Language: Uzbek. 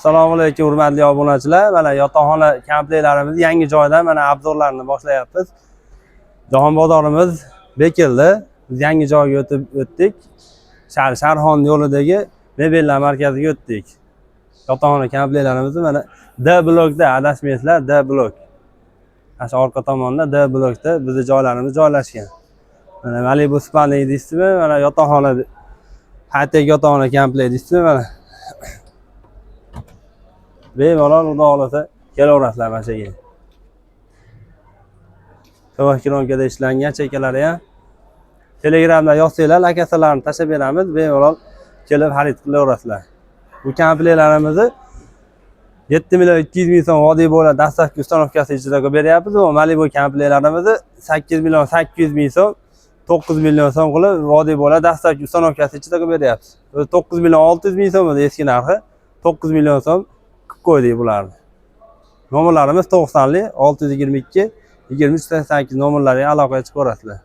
Assalomu alaykum, hurmatli obunachilar. Mana yotoqxona komplektlarimiz yangi joydan mana обзор larni boshlayapmiz. Jahon bozorimiz bekildi. Biz yangi joyga o'tib o'tdik. Sharxon yo'lidagi mebellar markaziga o'tdik. Yotoqxona komplektlarimizni mana D blokda, adashmaysizlar, D blok. Mana shu orqa tomonda, D blokda bizni joylarimiz joylashgan. Mana Malibu спальный deysizmi? Mana yotoqxona, high-tech yotoqxona komplekt deysizmi? Mana bemalol, xudo xohlasa, kelaverasizlar mana shu yerga. To'g'ri, kronkada ishlangan chekalari ham. Telegramda yozsanglar, lokatsiyalarni tashlab beramiz, bemalol kelib xarid qilaverasizlar. Bu komplektlarimizni 7 200 000 so'm vodiy bo'ylab доставка, установка si ichida qilib beryapmiz. Bu Malibu komplektlarimizni 8 800 000 so'm, 9 million so'm qilib vodiy bo'ylab доставка, установка si ichida qilib beryapmiz. O'zi 9 600 000 so'm edi eski narxi, 9 million so'm qilib qo'ydik bularni. Nomerlarimiz 90 622 23 88 nomerlariga aloqaga chiqaverasizlar.